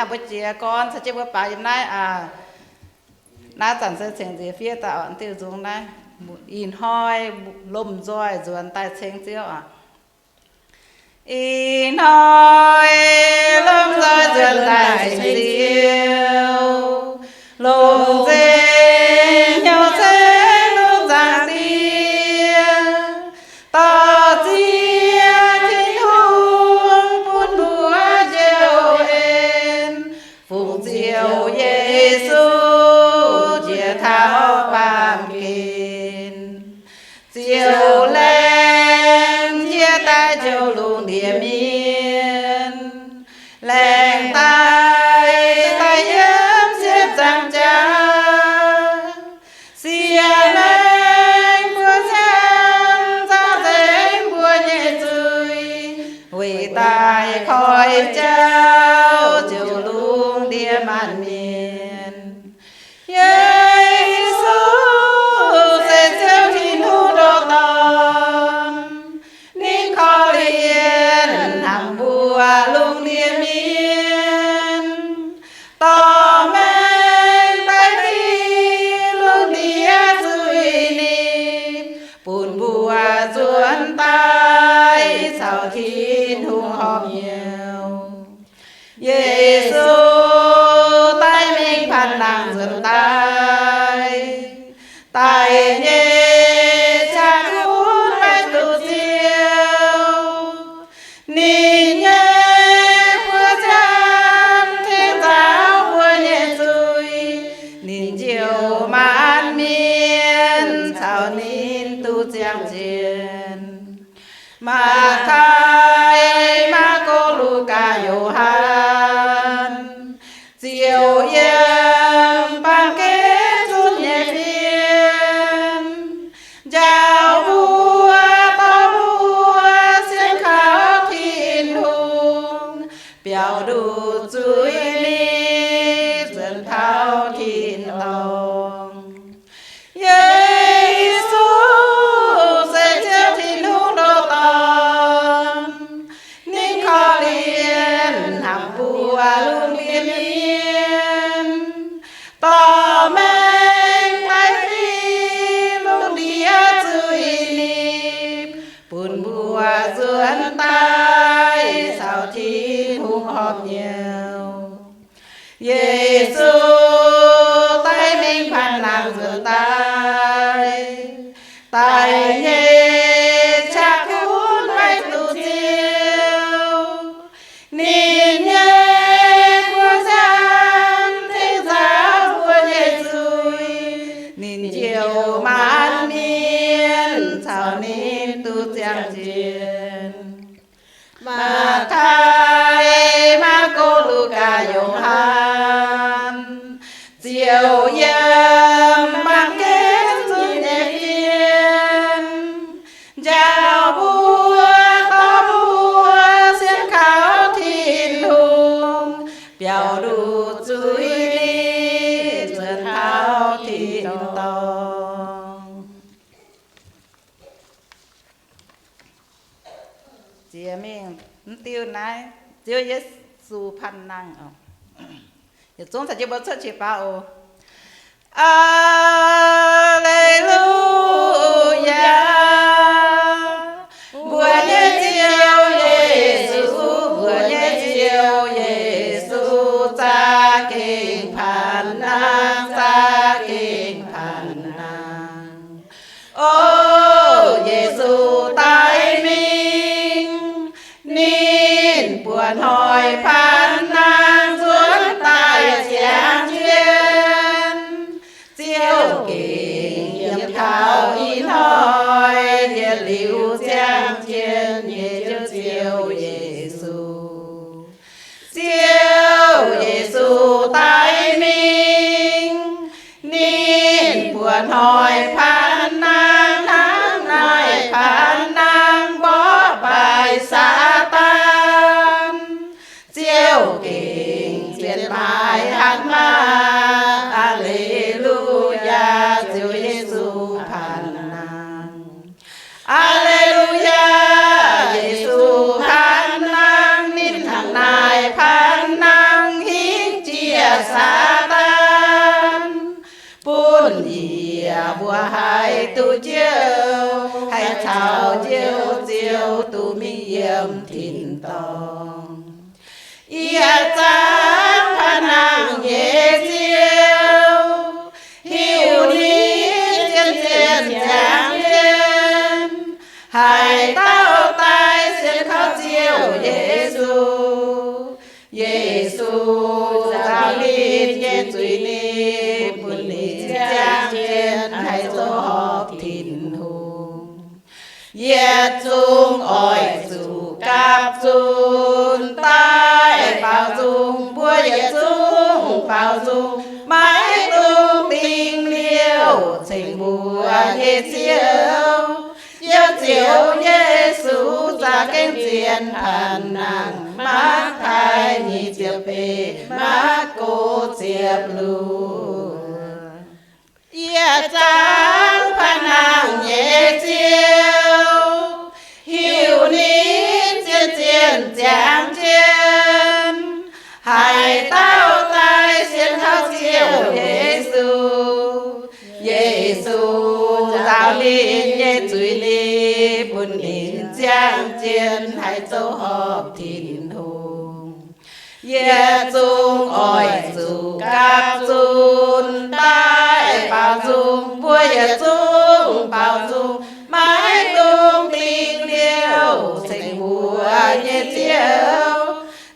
Mbuo jiez gorn caux jienv mbuo baaux yiem naaiv aac. Naaiv zanc se cingx nziex fiev daaih oc, diuh nzung naaiv. Ih hnoi lomh nzoih nzuonx daaih ceng Ziouv oc. Ih hnoi lomh nzoih nzuonx daaih ceng Ziouv, longc nzengc hnyouv ceng lungh zaangc Diex, dorh ziex Tin-Hungh bun mbuo njoux en, fungx Ziouv Yesu njiec taux baamh gen. Ziouv laengz jiex daaih njoux lungh ndiev mienh, laengz daaih daaih yiem sienx zaangc jaax. Siec maengx mbuo nziaamv za'gengh nzengc mbuo nyei zuiz, weic daaih koi jauv njoux lungh ndiev maanc mienh. Yesu se Ziouv Tin-Hungh ndoh dorngx, ninh korv-lienh hnamv mbuo lungh ndiev mienh, dorh maengx daaih div lungh ndiev zuiz-nipc, bun mbuo nzuonx daaih caux Tin-Hungh horpc hnyouv. Yesu daaih mingh panh nangh nzuonx daaih, daic nyei qaqv gunv maiv duqv Ziouv. Ninh nyei buoz ziangh tengx nzaaux mbuo nyei zuiz. Ninh njoux maanc mienh caux ninh duqv ziangh jienv. Matv^taai, Maako, Lugaa, Yo^han, ziouc yiem baamh gen zunv nyei fien, njaaux mbuo, dorh mbuo sienx kaux Tin-Hungh, biaux nduqc zuiz-nipc nzuonx taux tin-dorngh. Yesu se Ziouv Tin-Hungh ndoh dorngx, ninh korv-lienh hnamv mbuo lungh ndiev mienh, dorh maengx daaih div lungh ndiev zuiz-nipc, bun mbuo nzuonx daaih caux Tin-Hungh horpc hnyouv. Yesu daaih mingh panh nangh nzuonx daaih, daic nyei qaqv gunv maiv duqv Ziouv. Ninh nyei buoz ziangh tengx nzaaux mbuo nyei zuiz. Ninh njoux maanc mienh caux ninh duqv ziangh jienv. Matv^taai, Maako, Lugaa, Yo^han, ziouc yiem baamh gen zunv nyei fien, njaaux mbuo, dorh mbuo sienx kaux Tin-Hungh, biaux nduqc zuiz-nipc nzuonx taux tin-dorngh. Ziex mingh mv diuh naaiv, Ziouv Yesu panh nangh oc. Yietc zungv caux jienv mbuo cuotv qiex faaux oc. Aa^le^lu^yaa. Mbuo nyei Ziouv Yesu, mbuo nyei Ziouv Yesu, za'gengh panh nangh, za'gengh panh nangh. O Yesu daaih mingh, ninh buoz-hnoi panh nangh nzuonx daaih ziangh jienv. Ziouv gengh yiem taux ih hnoi yietc liuz ziangh jienv nyei Ziouv, Ziouv Yesu. Ziouv Yesu daaih mingh, ninh buoz-hnoi panh nangh, hnangv naaiv panh nangh mborqv baaix Saadaan. Ziouv gengh zienx maaih hatc maah! Aa^le^lu^yaa, Ziouv Yesu panh nangh. Aa^le^lu^yaa, Yesu panh nangh, ninh hnangv naaiv panh nangh hingv Yie mbuo haih duqv Ziouv, haih caux Ziouv Ziouv duqv mingh yiem tin-dorngh. Yie zaangc paav nangh nyei Ziouv, hiuv ninh zien-zien ziangx jienv, haih dauh daaih sienx kaux Ziouv Yesu. Yesu nzaaux ninh nyei zuiz, ninh bun ninh ziangh jienv haih zoux horpc Tin-Hungh. Yietc zungv oix zuqc gapv zunc daaih baaux nzung. Mbuo yietc zungv baaux nzung, maiv dungx dingh liouh ceng mbuo nyei Ziouv. Ziouv Ziouv Yesu za'gengh zien panh nangh. Matv^taai nyic ziepc beiv, Maako ziepc luoqc. Yie zaangc paav nangh nyei Ziouv, hiuv ninh zien-zien ziangx jienv, haih dauh daaih sienx kaux Ziouv Yesu. Yesu nzaaux ninh nyei zuiz, ninh bun ninh ziangh jienv haih zoux horpc Tin-Hungh. Yietc zungv oix zuqc gapv zunc daaih baaux nzung. Mbuo yietc zungv baaux nzung, maiv dungx dingh liouh ceng mbuo nyei Ziouv.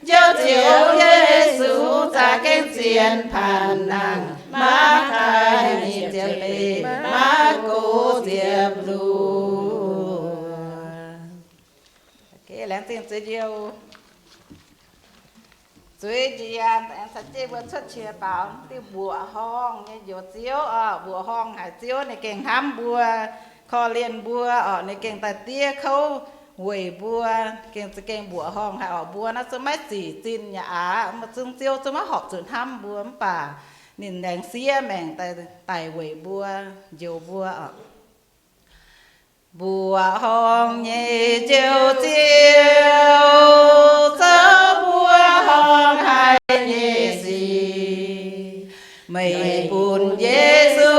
Ziouv Ziouv Yesu za'gengh zien panh nangh. Matv^taai nyic ziepc beiv, Maako ziepc luoqc. Laengz zingh zuiz njiec. Zuiz njiec aengx caux jienv mbuo cuotv qiex baaux diuh mbuoqc horngh nyei njoux Ziouv oc. Mbuoqc horngh haic, Ziouv ninh gengh hnamv mbuo, korv-lienh mbuo oc. Ninh gengh daaih diev kouv weic mbuo, gengh za'gengh mbuoqc horngh haic oc. Mbuo naaiv zungv maiv zic zinh nyei aqv. Mv baac zungv Ziouv zungv maiv horpc zuqc hnamv mbuo, mv baac ninh laengz siev maengc daaih daic weic mbuo, njoux mbuo oc. Mbuoqc horngh nyei njoux Ziouv, zoux mbuoqc horngh haic nyei sic. Meih bun Yesu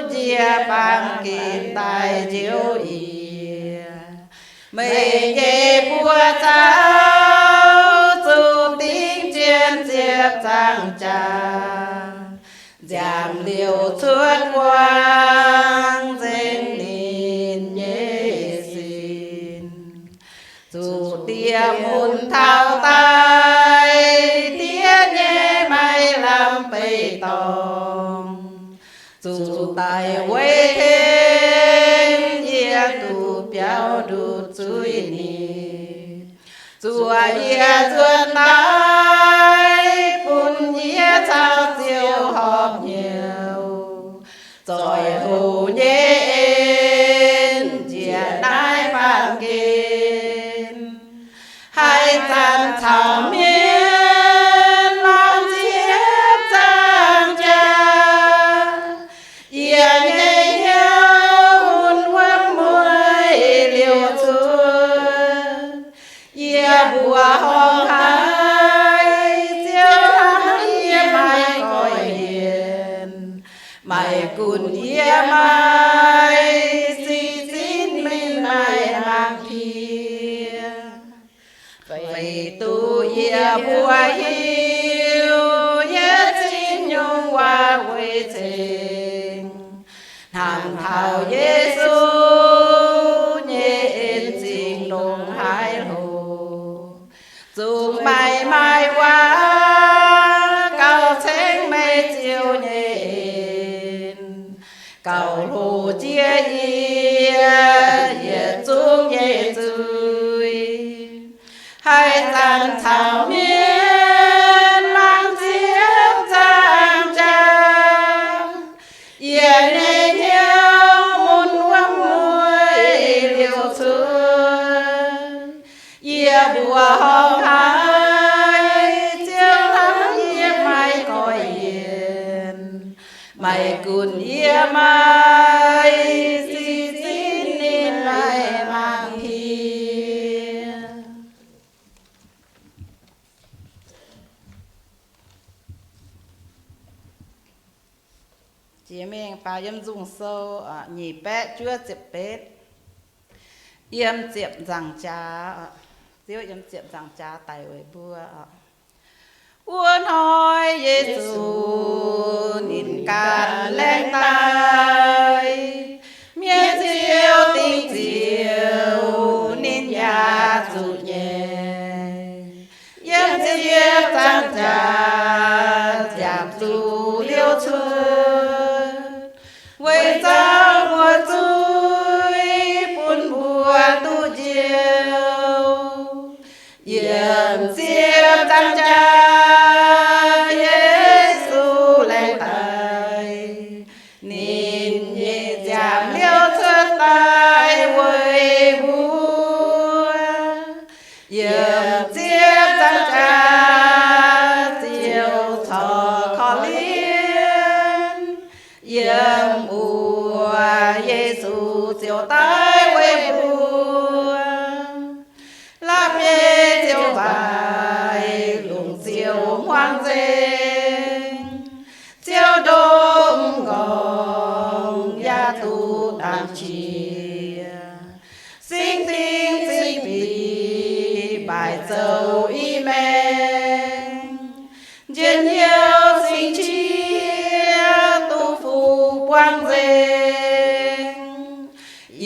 njiec baamh gen daaih njoux yie. Meih nyei buoz-zaux zuqc dingx jienv ziepc zangh jaax, nziaamc liouc cuotv buangh nzengc ninh nyei sin. Zuqc diex mun taux daaih, diex nyei maaih lamh beiv dorngx, zuqc daic weic tengx yie, duqv biaux nduqc zuiz-nipc, zuoqc yie nzuonx daaih, bun yie caux Ziouv horpc hnyouv. Zoih hoc nyei en njiec naaiv baamh gen, haaix zanc caux mienv mangc ziepc zangh jaax, yie nyei hnyouv mun wuom mueiz liouc cuotv. Yie mbuoqc horngh haic, Ziouv hnamv yie maiv goiv yienc. Maiv gunv yie maaih sic zinv, ninh maiv mangc piex. Weic duqv yie mbuo hiuv yietc zinh nyungc waac weic ceng hnangv taux Yesu nyei en zingh longx haic loh. Zungv maaih maaih waac gauh cengx meih Ziouv nyei en, gauh hlo jiex yie yietc zungv nyei zuiz. Haaix zanc caux mienv mangc ziepc zangh jaax, yie nyei hnyouv mun wuom mueiz liouc cuotv. Yie mbuoqc horngh haic, Ziouv hnamv yie maiv goiv yienc. Maiv gunv yie maaih sic zinv, ninh maiv mangc piex. Jiex mingh faaux yiem Nzung Sou nyic baeqv juov ziepc betv. Yiem ziepc nzaangc jaax, Ziouv yiem ziepc nzaangc jaax daic weic mbuo. Wuov hnoi Yesu ninh ganh laengz daaih, mienh ziouc dingc ziouc ninh yaac zuqc nyeic. Yiem ziepc nzaangc jaax ziangh zuqc liouh cuotv, weic zaux mbuo zuiz bun mbuo duqv njoux. Yiem ziepc nzaangc jaax Yesu laengz daaih, ninh nyei nziaamv liouh cuotv daaih weic mbuo. Yiem ziepc nzaangc jaax ziouc corc korv-lienh, yiem wuov Yesu ziouc daiv weic mbuo. La'bieiv ziouc waaic, lungh ziouc hmuangx nzengc, ziouc ndomh m'nqorngv yaac duqv dangx qiex. Singx Dingh Zingh Bieiv mbaaic zoux i maengx, njien-youh cing-qiex duqv fuqv buangv nzengc.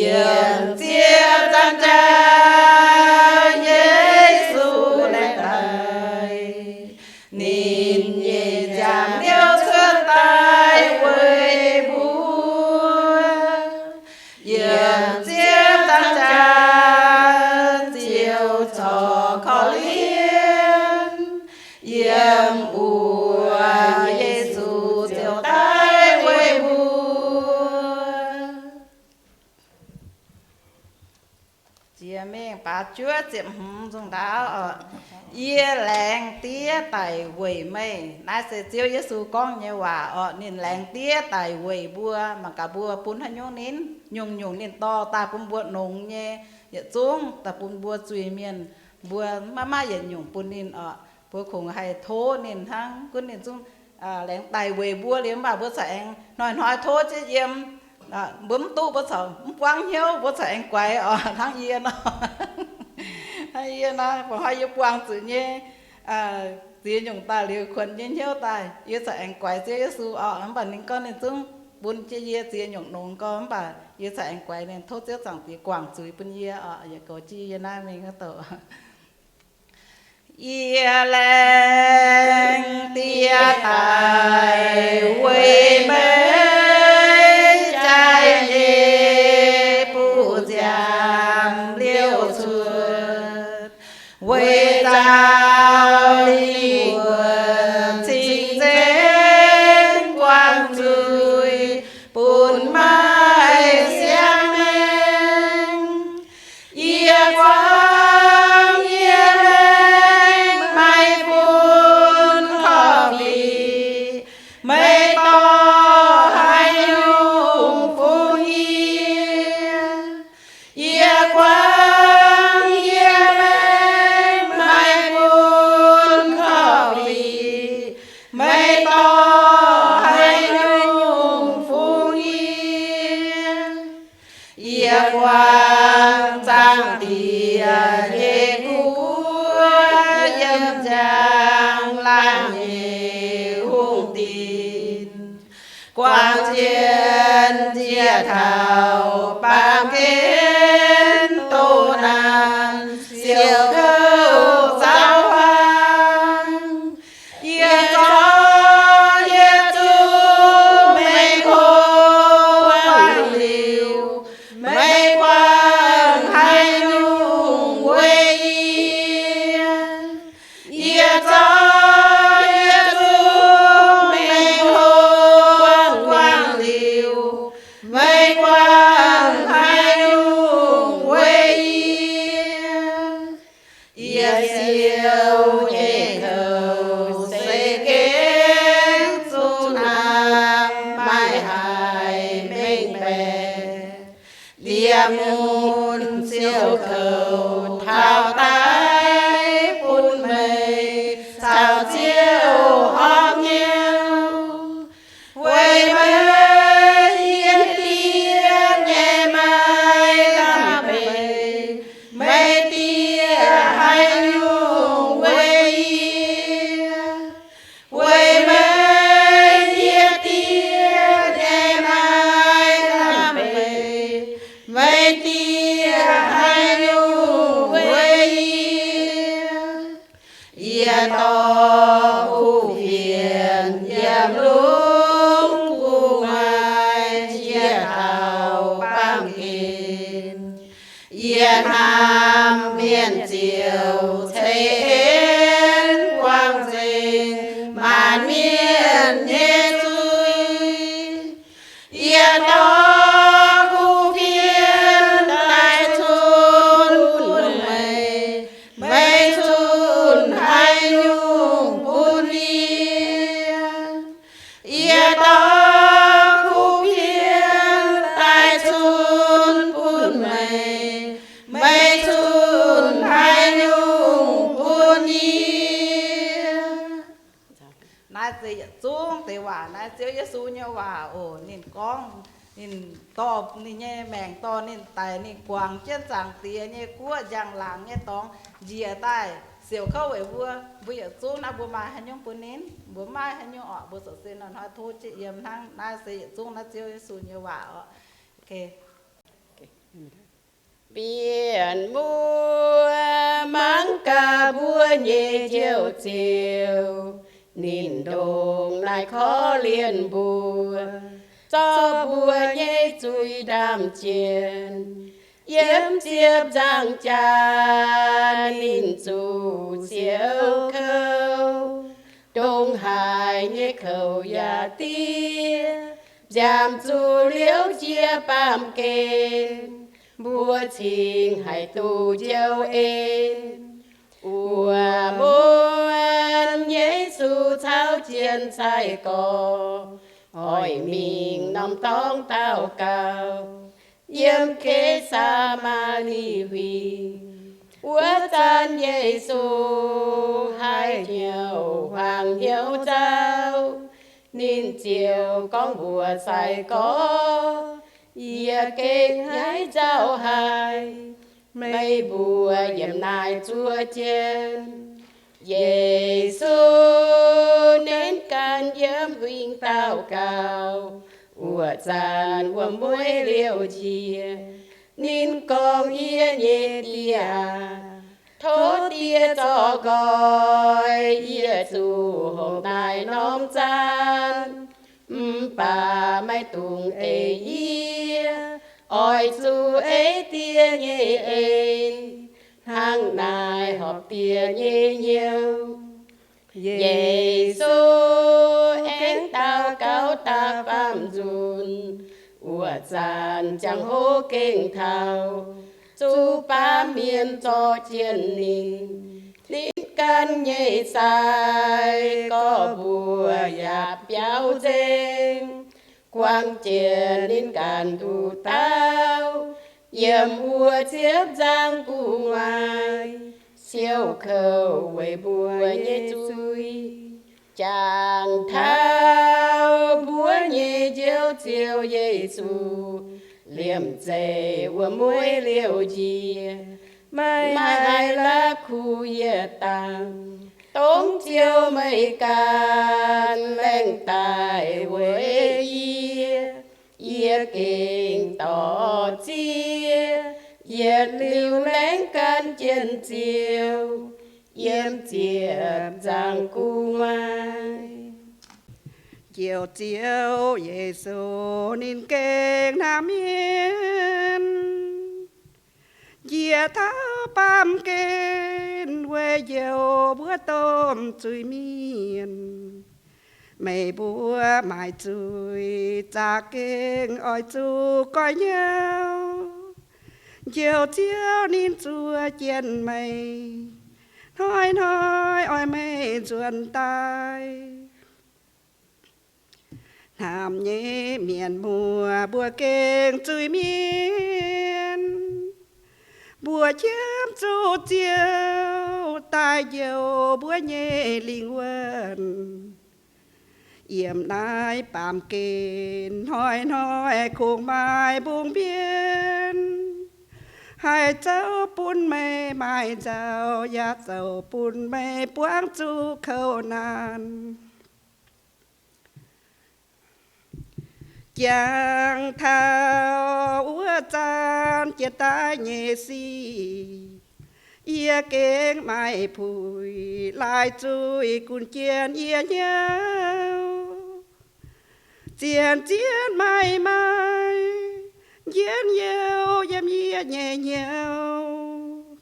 Yiem ziepc nzaangc jaax Yesu laengz daaih, ninh nyei nziaamv liouh cuotv daaih weic mbuo. Yiem ziepc nzaangc jaax ziouc corc korv-lienh, yiem wuov Yesu ziouc daiv weic mbuo. Jiex mingh faaux juov ziepc hmz nzung ndaauv oc. Yie laengz diev daic weic meih. Naaiv se Ziouv Yesu gorngv nyei waac oc. Ninh laengz diev daic weic mbuo, mangc gaax mbuo bun haaix nyungc ninh, nyungc-nyungc ninh dorh daaih bun mbuo nongx nyei, yietc zungv daaih bun mbuo zuiz-mienh, mbuo maiv maaih yietc nyungc bun ninh oc. Mbuo kungx haih tov ninh hnangv, gunv ninh zungv laengz daic weic mbuo liuz, mv baac mbuo corc aengx hnoi-hnoi tov jienv yiem. Mbuo mv duqv, mbuo corc mv buangv hnyouv, mbuo corc aengx guaix oc, hnangv yie nor. Hnangv yie nor, ba'hnoi yie buangh zuqc nyei, ziex nyungc daaih liuz kuonx nyei hnyouv daaih, yie corc aengx guaix Ziouv Yesu oc. Mv baac ninh gorngv ninh zungv bun jienv yie ziex nyungc nongx gorx, mv baac yie corc aengx guaix ninh, tov Ziouv Zaangc Diex guangc zuiz bun yie oc. Yietc goux jienv yie naaiv mingh wuov douc. Yie laengz diev daic weic meih, jaaix nyei buoz nziaamv liouh cuotv, weic zaux lingh wuonh cing-nzengc guangc zuiz bun maaih siang maengc. Yie guangc yie maengc, meih bun korv-lienh, meih dorh haaix nyungc fungx yie? Yie guangc yie maengc, meih bun korv-lienh, meih dorh haaix nyungc fungx yie? Yie guangc Zaangc Diex nyei guoqv yiem njang laangh nyei hungh dinx, guangc jienv njiec taux baamh gen doqc naanc, siouc kouv zaux huaang. Yie zorqv yie zuqc meih hlo guangc liuz, meih guangc haaix nyungc weic yie? Yie zorqv yie zuqc meih hlo guangc liuz, meih guangc haaix nyungc weic yie? Yie siou nyei koux se gengh zuqc hnangv maiv haih mengh baeqc. Liemh mun siou koux taux daiv bun meih caux Ziouv horpc nyei. Weic meih Yie dorh kuv fienx yiem lungh gu'nguaaic, jiex taux baamh gen. Yie hnamv mienh ziouc ceix en guangc nzengc maanc mienh nyei zuiz. Yie dorh kuv fienx daaih cunv bun meih, meih cunv haaix nyungc bun yie? Yie dorh kuv fienx daaih cunv bun meih, meih cunv haaix nyungc bun yie? Naaiv se yietc zungv deix waac, naaiv Ziouv Yesu nyei waac oc. Ninh gorngv, ninh dorh ninh nyei maengc dorh ninh daic, ninh guangc jienv Zaangc Diex nyei guoqv njang-laangc nyei dorngx njiec daaih siouc kouv weic mbuo. Mbuo yietc zungv naaiv mbuo maaih haaix nyungc bun ninh? Mbuo maaih haaix nyungc orqc? Mbuo zoux se nor hnoi tov jiex yiem hnangv. Naaiv se yietc zungv naaiv Ziouv Yesu nyei waac oc. Bienh muoz mangc gaax mbuo nyei Njoux Ziouv, ninh ndongc naaiv korv-lienh mbuo, zorqv mbuo nyei zuiz ndaamv-jienh. Yiem ziepc nzaangc jaax ninh zuqc siouc kouv, ndongc haaix nyei kouv yaac diev, nziaamc zuqc liouv jiex baamh gen, mbuo cingx haih duqv njoux en. Wuov muonz Yesu caux jienv sai-gorx oix mingh norm dorngx daux gaux yiem Ge^saa^maa^li Huingx. Wuov zanc Yesu haiz hnyouv huaang hnyouv nzauh, ninh ziouc gorngv mbuox sai-gorx, Yie gengh haiz nzauh haic, meih mbuo yiem naaiv zuov jienv. Yesu nenv ganh yiem huingx daux gaux. Wuov zanc wuom-mueiz liouh njiec, ninh gorngv, Yie nyei Die aac, tov Die zorqv nqoi yie zuqc hongh naaiv norm zaanv. Mv baac maiv dungx eix yie, oix zuqc eix Die nyei en, hnangv naaiv horpc Die nyei hnyouv. Yesu aengx daux gaux daaih baamh nzunc. Wuov zanc jangx-hoc gengh taux, zuqc baamh mienh zorc jienv ninh. Ninh ganh nyei sai-gorx mbuo yaac biaux nzengc, guangc jienv ninh ganh nduqc dauh. Yiem wuov ziepc nzaangc gu'nguaaic, siouc kouv weic mbuo nyei zuiz. Jangx taux mbuo nyei Njoux Ziouv Yesu liemh zeih wuom-mueiz liouh njiec, maiv haih la'kuqv yietc dangh. Dongh Ziouv meih ganh laengz daaih weic yie, yie gengh dorh ziex. Yietc liuz laengz gan jienv Ziouv yiem ziepc nzaangc gu'nguaaic. Njoux Ziouv Yesu ninh gengh hnamv mienh, njiec taux baamh gen weic njoux mbuo domh zuiz-mienh. Meih mbuo maaih zuiz za'gengh oix zuqc goiv hnyouv. Njoux Ziouv ninh zuov jienv meih, hnoi-hnoi oix meih nzuonx daaih. Hnamv nyei mienh muoz mbuo gengh zuiz-mienh, mbuo qiemx zuqc Ziouv daaih njoux mbuo nyei lingh wuonh. Yiem naaiv baamh gen hnoi-hnoi kungx maaih mbungh mbienv, haih zouv bun meih maaih nzauh, yaac zouv bun meih buangv zuqc kouv naanc. Jangx taux wuov zanc jiex daaih nyei sic, Yie gengh maaih puix laaix zuiz gunv jienv yie hnyouv. Zien-zien maaih maaih njien-youh yiem yie nyei hnyouv.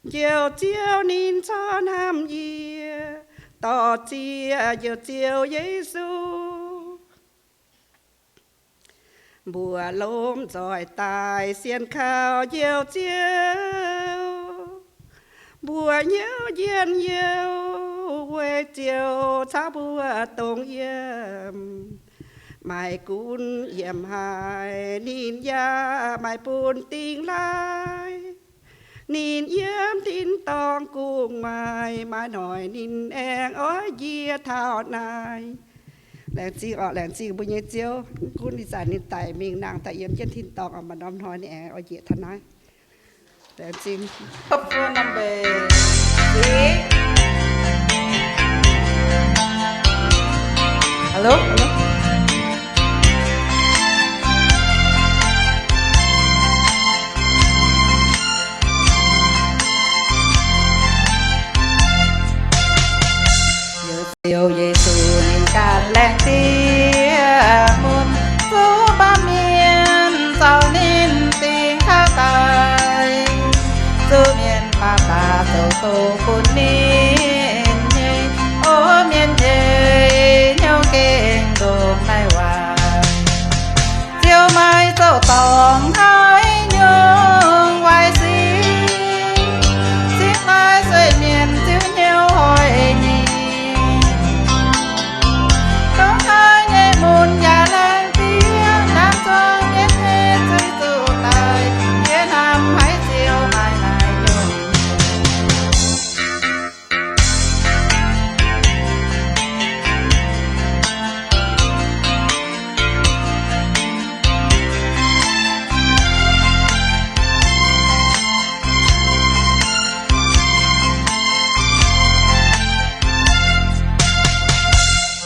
Njoux Ziouv ninh corc hnamv yie, dorh ziex njoux Ziouv Yesu. Mbuo lomh nzoih daaih sienx kaux Njoux Ziouv, mbuo hnyouv njien-youh weic Ziouv caux mbuo dongh yiem. Maaih gunv yiem haaix ninh yaac maaih bun dingh laai. Ninh yiem tin-dorngh kungx maaih, maaih hnoi ninh aengx oix njiec taux naaiv. Laengz zingh orqc, laengz zingh mbuo nyei Ziouv. Gunv ih zanc ninh daic mingh nangh daaih yiem jienv tin-dorngh orqc, maaih norm hnoi ninh aengx oix njiec taux naaiv. Laengz zingh. Hello, hello. Ziouv Yesu ninh ganh laengz diex mun, zuqc baamh mienh zaux ninh dingc taux daic. Zuqc mienh baac baac zoux doqc bun ninh nyei, o mienh nyei hnyouv gengh ndongc naaiv waaic. Ziouv maiv zoux dorngc haaix nyungc waaic sic, cingx maaih sueih mienh Ziouv hnyouv hoic ninh. Dongh haaix nyei mun yaac laengz diex, nanv zuangx jienv nyei zuiz zuqc daic, yie hnamv haiz Ziouv maaih naaiv nyungc.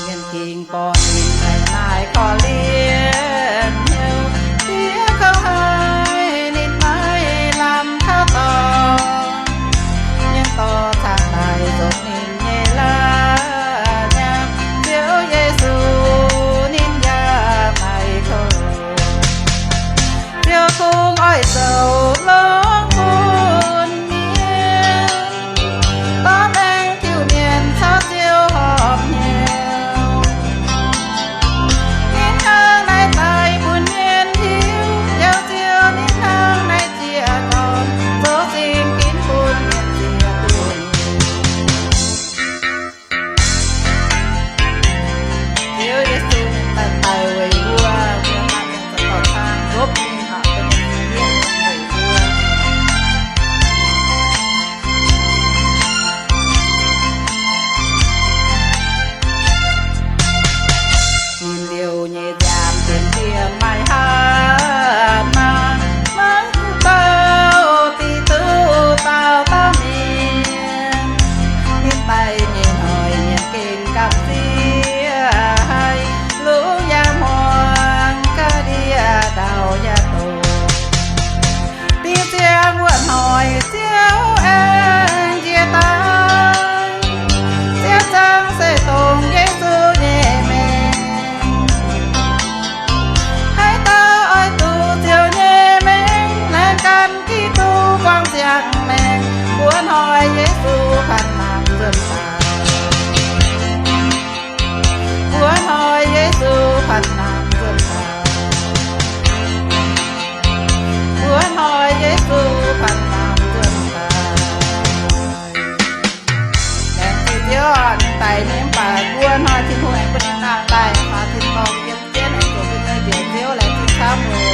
Mienh gengh borqv ninh daaih naaic korv-lienh hnyouv, diev kouv haic ninh maiv lamh taux dorngx. Mienh dorh caangh daic zoux ninh nyei la'nyaanh, Ziouv Yesu ninh yaac maiv kouv. Ziouv kungx oix zoux longx bun mienh, dorh maengc diuh mienh caux Ziouv horpc hnyouv. Ninh hnangv naaiv daic bun mienh hiuv, Ziouv Ziouv ninh hnangv naaiv jiex dorn, zoux zingh ginv bun mienh ziex duqv. Ziouv Yesu ninh daaih daic weic mbuo, mbuo maaih mienh zoux dorh cang nzopv ninh aqv, dongh mienh weic mbuo. Ninh liouh nyei nziaamv dienx diemv maaih hatc maaz, mangc duqv dauh dih duqv dauh dauh mienh. Ninh daic nyei hnoi mienh gengh gamh nziex haic, lungh yaac hmuangx ga'ndiev ndau yaac doqc. Dingh ziangx wuov hnoi Ziouv aengx njiec daaih, ziepc zungv se dongh Yesu nyei mengh. Haaix dauh oix duqv Ziouv nyei mengh, laengz gan Giduc buangh ziangh maengc, buo hnoi Yesu panh nangc nzuonx daaih. Buo hnoi Yesu panh nangc nzuonx daaih. Buo hnoi Yesu panh nangc nzuonx daaih. Laengz zingh Ziouv, ninh daic nyei mv baac buo hnoi Tin-Hungh aengx bun ninh nangh daaih faaux tin-dorngh yiem jienv, aengx zoux mbuo nyei Njoux Ziouv. Laengz zingh camv oc.